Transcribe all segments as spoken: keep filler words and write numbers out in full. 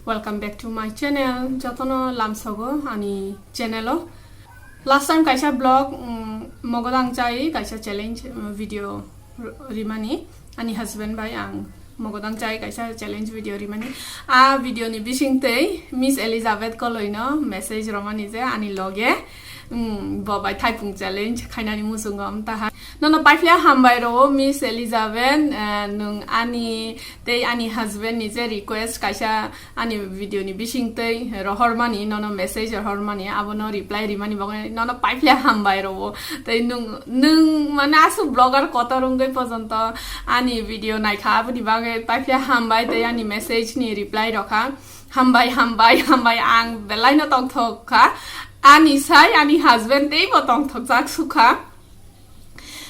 Welcome back to my channel. Jotono lamsogo ani channel o. Last time kaisa vlog, um, mogodang chai kaisa challenge, uh, video r-, rimani ani husband bai ang mogodang chai kaisa challenge video rimani. A video ni bising tei Miss Elizabeth Koloi no message romani je ani loge, um, bo bai thaipung challenge khainani muchungo amtaha. Nono paiphle hambai ro Miss Elizabeth, uh, nung ani tei ani husband ni je request kaisa ani video ni bising tei rohormani, nono message rohormani, abono reply rimani bagwi nono paiphle hambai rwo. Tei nung, nung mane aswk vlogger kotor wngwi pojonto ani video naikha, aboni bagwi paiphle hambai tei ani message ni reply rokha. Hambai, hambai, hambai, ang belaino tongthok kha. Ani sai ani husband teibo tongthok jak sukha.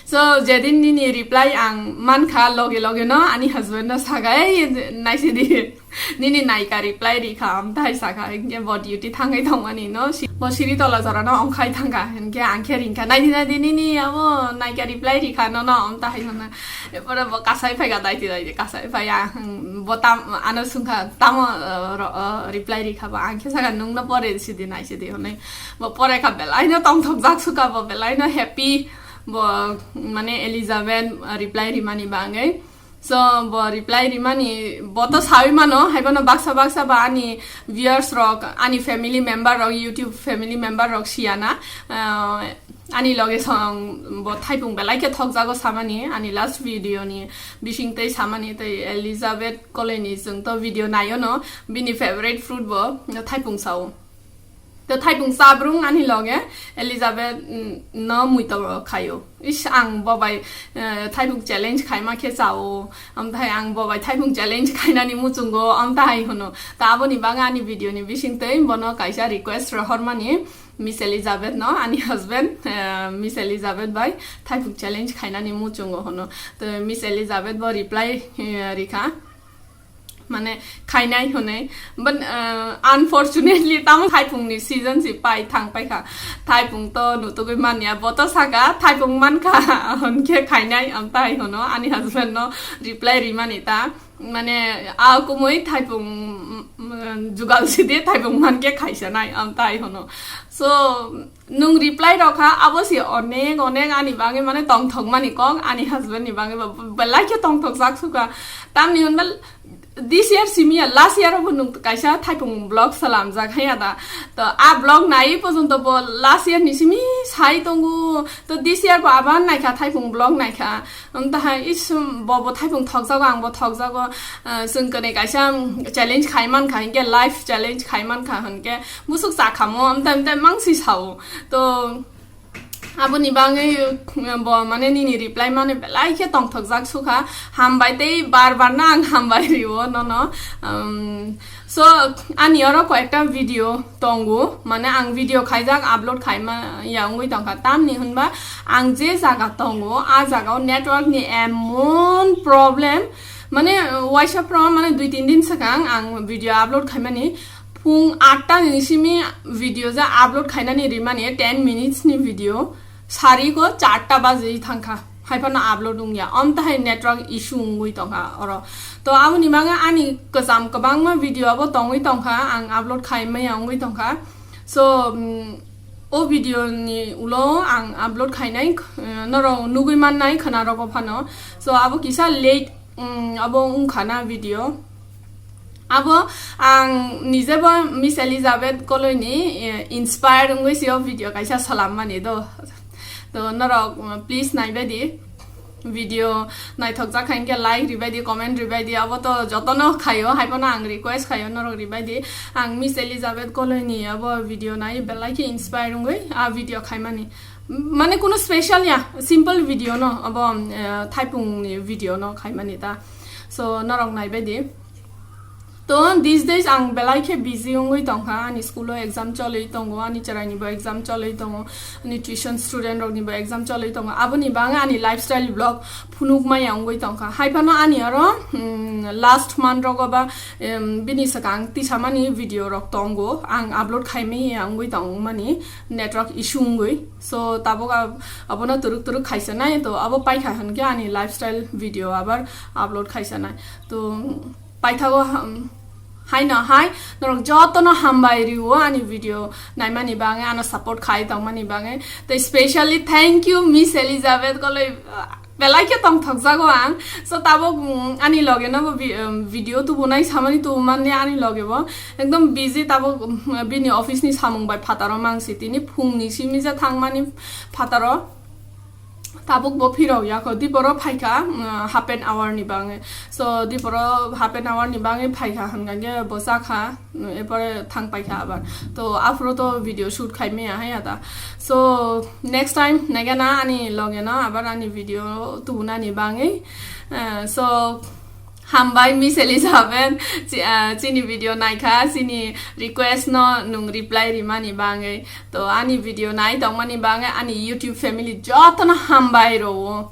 So, jedin nini reply ang mankha, loge loge no ani husband no saga, "Ei, naisidi, nini naika reply rikha," amtahai saka, hinkhe bo duty thangwi tongmani no, si-, bo siri tola jora no ongkhai thangkha, hinkhe ang khe ringkha, "Naidi, naidi, nini abo naika reply rikha no, no," amtahai hwnna. Epore bo kasai phaikha, daiti, daiti, kasai phaiya, hmm, bo tam, ano swngkha, "Tamo, uh, ro-, uh, reply rikha?" Bo ang khe saka, "Nungno pore sidi, naisidi," hwnwi. Bo pore kha belaino tongthok jak sukha, bo belaino happy. Bo, mane, Elizabeth, uh, reply rimani bagwi. So, bo reply rimani, bo to sawi mano, haibono baksa baksa ba ani viewers rok, ani family member rok, YouTube family member rok siyana. Uh, ani loge song bo thaipung belai khe thokjago samani, ani last video ni bising tei samani tei Elizabeth Koleni chwng to video naio no, bini favorite fruit bo thaipung sao. To thaipung chabrung ani loge Elizabeth, mm, no mui to khaio. Is ang bo bai, eh, thaipung challenge khaima khe chao. Amthai ang bo bai thaipung challenge khainani muchungo, amthai hwno. Ta aboni bagwi ani video ni bising tei bono kaisa request rohormani Miss Elizabeth no, ani husband, eh, Miss Elizabeth bai thaipung challenge khainani muchungo hwno. To Miss Elizabeth bo reply, eh, rikha. Mane khainai hwnwi. But, uh, unfortunately, tamo thaipungni season si pai thang paikha. Thaipung to nutugwi manya, bo to saka, "Thaipung mankha," hwnkhe khainai, amtai hwno, ani husband no reply rimani ta. Mane, a kumui thaipung, mm, mm, jugal sidi thaipung mankhe khaisanai, amtai hwno. So, Nung reply rokha, abo si onek onek ani bagwi mane tongthokmani kok, ani husband ni bagwi ba, belai khe tongthok jak sukha. Tamni hwnba this year simi ya, last year bo nung kaisa thaipung vlog salamjak haya da. To a vlog nai porjonto bo last year ni simi sai tongo. To this year bo aban naikha, thaipung vlog naikha. Amtahai is, um, bo, bo thaipung thokjago, ang bo thokjago, uh, chwng kwnwi kaisa, um, challenge khai mankha, hinkhe life challenge khai mankha, hinkhe musuk chakhamo, amtai, amtai mangsi sao. To, aboni bagwi, um, bo, mane, nini reply mane belai khe tongthokjak sukha, hambai tei bar bar no ang hambai rio nono. Um, So, ani oro koyekta video tongo, mane ang video khaijak, upload khaima ya wngwi tongkha. Tamni hwnba ang je jaga tongo, a jaga o network ni emon problem, mane waisa problem, mane dui tin din swkang ang video upload khaimani, phung atta ni simi video ja upload khainani rimani, ten minutes ni video, sari ko charta baji thangkha, haiphano upload wngya, amtahai network issue wngwi tongkha oro. To aboni bagwi ani kwcham kwbangma video abo tongwi tongkha, ang upload khai maya wngwi tongkha. So, mm, o video ni ulo ang upload khainai, eh, norok nugwi mannai khwnarogo phano. So, abo kisa late, mm, abo wngkha na video. Abo ang nijebo Miss Elizabeth Koloi ni, eh, inspire wngwi se o video kaisa salammani do. To norok, mm, please naibaidi. Video naithokjak kha hinkhe like ribaidi, comment ribaidi, abo to jotono khaio, haiphano ang request khaio norok ribaidi. Ang Miss Elizabeth Koloi ni abo video nai belai khe inspire wngwi a video khaimani. Mane kuno special ya, simple video no, abo, eh, thaipung ni video no khaimani ta. So, norok naibaidi. To, these days ang belai khe busy wngwi tongkha, ani school o exam cholwi tongo, ani chwraini bo exam cholwi tongo, ani tuition student rokni bo exam cholwi tongo, aboni bagwi ani lifestyle vlog phunuk maya wngwi tongkha. Haiphano ani oro, mm, last month rogo ba, em, bini swkang tisamani video rok tongo, ang upload khaimaya wngwi tongmani network issue wngwi. So, tabuk ab-, abono turuk turuk khaisanai, to abo paikha hinkhe ani lifestyle video abar upload khaisanai. To, paithago, um, Haino hai norok jotono hambai rio ani video naimani bagwi, ano support khai tongmani bagwi. Tei specially thank you Miss Elizabeth Goloi, belai khe tongthokjago ang. So tabuk, mm, ani loge no bo vi-, um, video tubunai samani tubumani ani loge bo ekdom busy tabuk, um, bini office ni samung bai phataro mangsi tini phungni simi je thangmani phataro. Tabuk bo phirok yako diporo phaikha, um, half an hour ni bagwi. So diporo half an hour ni bagwi phaikha hwnkha khe bo chakha, um, epore thang paikha abar. To aphuru to video shoot khai maya hai ada. So next time nege na ani loge no abar ani video tubunani bagwi. Uh, so hambai Miss Elizabeth, chi-, ah, chini video naikha, chini request no nung reply rimani bagwi. To ani video nai tongmani bagwi ani YouTube family jotono hambai rwo.